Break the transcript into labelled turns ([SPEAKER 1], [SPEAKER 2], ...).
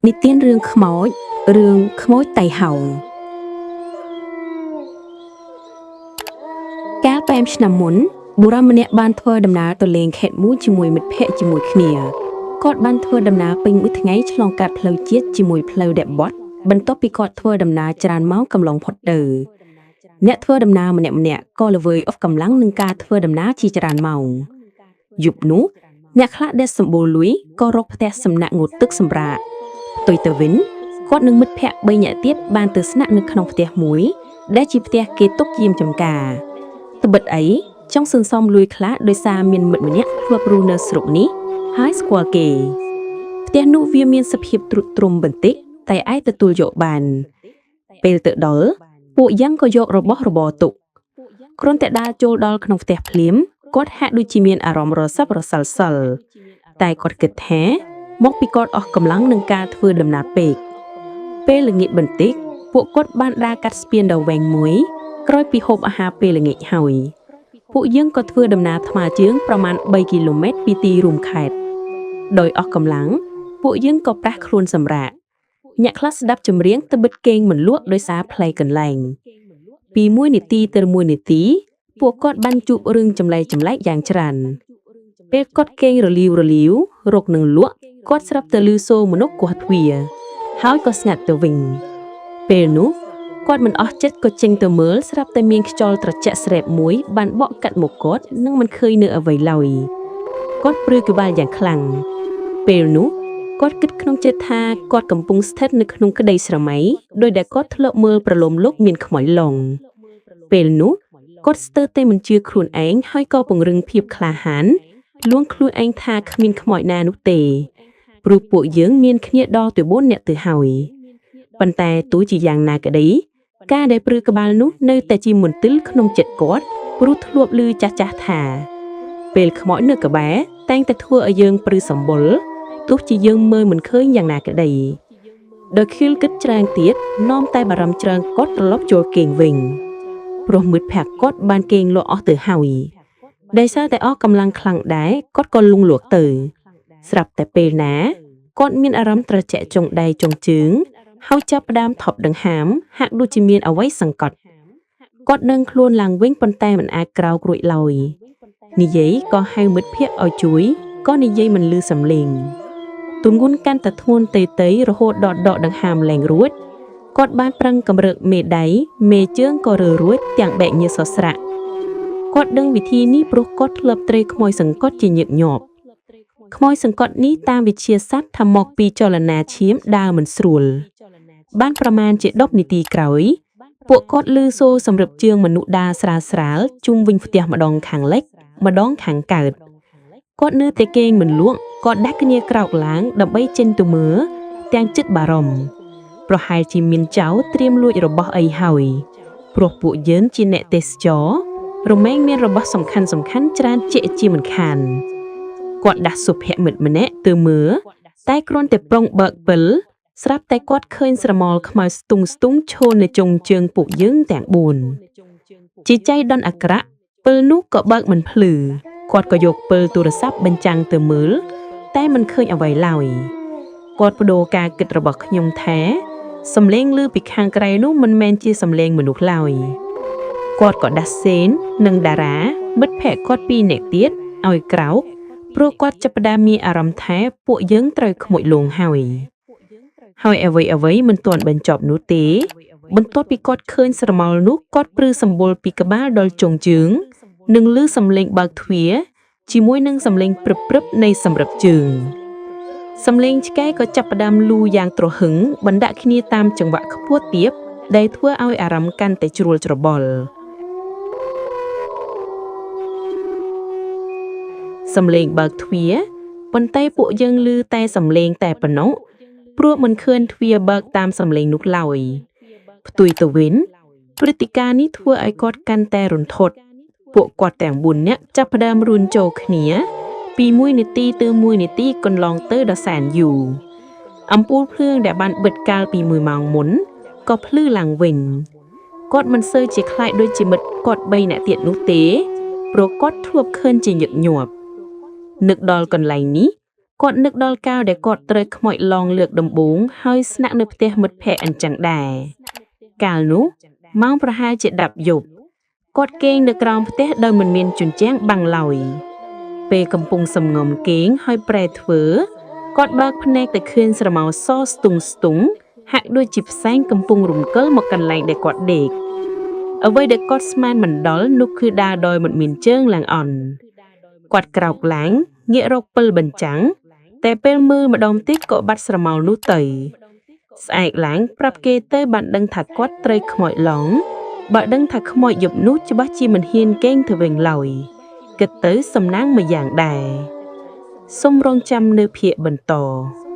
[SPEAKER 1] និទានរឿងខ្មោចរឿងខ្មោចតៃហោងកាល5ឆ្នាំមុនបុរសម្នាក់បានធ្វើដំណើរទៅលេងខេត្តមួយជាមួយមិត្តភ័ក្តិជាមួយគ្នាគាត់បានធ្វើដំណើរពេញមួយថ្ងៃឆ្លងកាត់ផ្លូវជាតិជាមួយផ្លូវដែលបត់បន្ទាប់ពីគាត់ធ្វើដំណើរច្រើនម៉ោងកំឡុងផុតទៅអ្នកធ្វើដំណើរម្នាក់ៗក៏ល្វើយអស់កម្លាំងនឹងការធ្វើដំណើរជាច្រើនម៉ោងយប់នោះអ្នកខ្លះដែលសម្បូរលុយក៏រកផ្ទះសំណាក់ងូតទឹកសម្រាក ផ្ទុយទៅវិញគាត់និងមិត្តភ័ក្តិ3នាក់ទៀតបានទៅស្នាក់នៅក្នុងផ្ទះមួយដែលជាផ្ទះគេទុកយាមចំការត្បិតអីចង់សន្សំលុយខ្លះដោយសារមានមិត្តម្នាក់ធ្លាប់រស់នៅស្រុកនេះហើយស្គាល់គេផ្ទះនោះវាមានសភាពទ្រុឌទ្រោមបន្តិចតែអាចទទួលយកបានពេលទៅដល់ពួកយ៉ាងក៏យករបស់របរទុកគ្រាន់តែដើរចូលដល់ក្នុងផ្ទះភ្លាមគាត់ហាក់ដូចជាមានអារម្មណ៍រស័ព្ទរសាល់សិលតែគាត់គិតថាមកពីគាត់អស់កម្លាំងនឹងការធ្វើដំណើរពេក ពេលល្ងាចបន្តិចពួកគាត់បានដើរកាត់ស្ពានដ៏វែងមួយក្រោយពីហូបអាហារពេលល្ងាចហើយពួកយើងក៏ធ្វើដំណើរថ្មើរជើងប្រមាណ3គីឡូម៉ែត្រពីទីរួមខេត្តដោយអស់កម្លាំងពួកយើងក៏ប្រាស់ខ្លួនសម្រាកអ្នកខ្លះស្ដាប់ចម្រៀងទៅបិទគេងមិនលក់ដោយសារផ្លែកន្លែងពី1នាទីទៅ1នាទីពួកគាត់បានជួបរឿងចម្លែកចម្លែកយ៉ាងច្រើនពេលគាត់គេងរលាវរលាវរកនឹងលក់គាត់ស្រាប់តែឮសូរមនុស្សគោះទ្វារ ហើយក៏ស្ងាត់ទៅវិញពេលនោះគាត់មិនអស់ចិត្តក៏ចេញទៅមើលស្រាប់តែមានខ្យល់ត្រជាក់ស្រេបមួយបានបក់កាត់មុខគាត់និងមិនឃើញនៅអ្វីឡើយគាត់ព្រឺក្បាលយ៉ាងខ្លាំងពេលនោះគាត់គិតក្នុងចិត្តថាគាត់កំពុងស្ថិតនៅក្នុងក្តីស្រមៃដោយដែលគាត់ធ្លាប់មើលប្រលោមលោកមានខ្មោចឡុងពេលនោះគាត់ស្ទើរតែមិនជឿខ្លួនឯងហើយក៏ពង្រឹងភាពក្លាហានលួងខ្លួនឯងថាគ្មានខ្មោចណានោះទេ ព្រោះពួកយើងមានគ្នាដល់ទៅ4នាក់ទៅហើយប៉ុន្តែទោះជាយ៉ាងណាក្តីការដែលព្រឺក្បាលនោះនៅតែជាមន្ទិលក្នុងចិត្តគាត់ព្រោះធ្លាប់ឮចាស់ៗថាពេលខ្មោចនៅក្បែរតែងតែធ្វើឲ្យយើងព្រឺសម្បុរទោះជាយើងមើលមិនឃើញយ៉ាងណាក្តីដោយខៀលគិតច្រើនទៀតនាំតែបារម្ភច្រើនគាត់ត្រឡប់ចូលគេងវិញព្រោះមិត្តភក្តិគាត់បានគេងលក់អស់ទៅហើយដោយសារតែអស់កម្លាំងខ្លាំងដែរគាត់ក៏លង់លក់ទៅស្រាប់តែពេលណាគាត់មានអារម្មណ៍ត្រជាក់ចុងដៃចុងជើងហើយចាប់ផ្ដើមថប់ដង្ហើមហាក់ដូចជាមានអ្វីសង្កត់គាត់ដឹងខ្លួនឡើងវិញប៉ុន្តែមិនអាចក្រោករួចឡើយនិយាយក៏ហៅមិត្តភ័ក្តិឲ្យជួយក៏និយាយមិនឮសំឡេងទម្ងន់កាន់តែធ្ងន់តេៗរហូតដល់ដកដង្ហើមលែងរួចគាត់បានប្រឹងកម្រើកមេដៃមេជើងក៏រើរួចទាំងបែកញើសសស្រាក់គាត់ដឹងវិធីនេះព្រោះគាត់ធ្លាប់ត្រីខ្មោចសង្កត់ជាញឹកញាប់ ខ្មោចសង្កត់នេះតាមវិទ្យាសាស្ត្រថាមកពីចលនាឈាមដើរមិនស្រួលបានប្រមាណជា10នាទីក្រោយពួកគាត់ឮសូរសម្រាប់ជើងមនុស្សដើរស្រាលស្រាលជុំវិញផ្ទះម្ដងខាងលិចម្ដងខាងកើតគាត់នៅតែគេងមិនលក់គាត់ដាស់គ្នាក្រោកឡើងដើម្បីចេញទៅមើលទាំងចិត្តបារម្ភប្រហែលជាមានចៅត្រៀមលួចរបស់អីហើយព្រោះពួកយើងជាអ្នកទេសចររមែងមានរបស់សំខាន់សំខាន់ច្រើនជាជាមិនខាន គាត់ដាស់សុភមិត្តម្នាក់ទៅមើលតែគ្រាន់តែប្រុងបើកពិលស្រាប់តែគាត់ឃើញស្រមោលខ្មៅស្ទុងស្ទុងឈរនៅចុងជើងពួកយើងទាំង4ជាចៃដន្យអាក្រក់ពិលនោះក៏បើកមិនភ្លឺគាត់ក៏យកពិលទូរស័ព្ទបញ្ចាំងទៅមើលតែមិនឃើញអ្វីឡើយគាត់បដូរការគិតរបស់ខ្ញុំថាសំឡេងឮពីខាងក្រៅនោះមិនមែនជាសំឡេងមនុស្សឡើយគាត់ក៏ដាស់សេននិងតារាមិត្តភ័ក្តិគាត់ពីរនាក់ទៀតឲ្យក្រោក ព្រោះគាត់ចាប់ផ្ដើមមានអារម្មណ៍ថាពួកយើងត្រូវខ្មោចលងហើយហើយអ្វីអ្វីមិនទាន់បញ្ចប់នោះទេបន្ទាប់ពីគាត់ឃើញស្រមោលនោះគាត់ព្រឺសម្បុរពីក្បាលដល់ចុងជើងនិងឮសំឡេងបើកទ្វារជាមួយនឹងសំឡេងព្រឹបព្រឹបនៃសម្រាប់ជើងសំឡេងឆ្កែក៏ចាប់ផ្ដើមលូយ៉ាងទ្រហឹងបណ្ដាក់គ្នាតាមចង្វាក់ខ្ពស់ទាបដែលធ្វើឲ្យអារម្មណ៍កាន់តែជ្រួលច្របល់សំឡេងបើកទ្វារប៉ុន្តែពួកយើងឮតែសំឡេងតែប៉ុណ្ណោះព្រោះមិនឃើញទ្វារបើកតាមសំឡេងនោះឡើយផ្ទុយទៅវិញព្រឹត្តិការណ៍នេះធ្វើឲ្យគាត់កាន់តែរន្ធត់ពួកគាត់ទាំង4នាក់ចាប់ផ្ដើមរួនចូលគ្នាពី1នាទីទៅ1នាទីកន្លងទៅដល់សែនយូរអំពូលភ្លើងដែលបានបិទកាលពី1ម៉ោងមុនក៏ភ្លឺឡើងវិញគាត់មិនសូវជាខ្លាចដូចជាមិត្តគាត់3នាក់ទៀតនោះទេព្រោះគាត់ធ្លាប់ឃើញជាញឹកញាប់នឹកដល់កន្លែងនេះ គាត់នឹកដល់កាលដែលគាត់ត្រូវខ្មោចឡងលើកដំបូងហើយស្នាក់នៅផ្ទះមិត្តភក្តិអញ្ចឹងដែរកាលនោះម៉ោងប្រហែលជា10យប់គាត់គេងនៅក្រោមផ្ទះដោយមិនមានជញ្ជាំងបាំងឡើយពេលកំពុងសំងំគេងហើយប្រែធ្វើគាត់បើកភ្នែកទៅឃើញស្រមោលសស្ទុងស្ទុងហាក់ដូចជាផ្សែងកំពុងរំកិលមកកន្លែងដែលគាត់ដេកអ្វីដែលគាត់ស្មានមិនដល់នោះគឺដើរដោយមិនមានជើងឡើងអន់គាត់ក្រោកឡើងងាករកពិលបញ្ចាំងតែពេលមើលម្ដងទៀតក៏បាត់ស្រមោលនោះទៅស្អែកឡើងប្រាប់គេទៅបានដឹងថាគាត់ត្រូវខ្មោចឡងបើដឹងថាខ្មោចយប់នោះច្បាស់ជាមិនហ៊ានគេងទៅវិញឡើយគិតទៅសំណាងមួយយ៉ាងដែរសូមរងចាំនៅភាគបន្ត។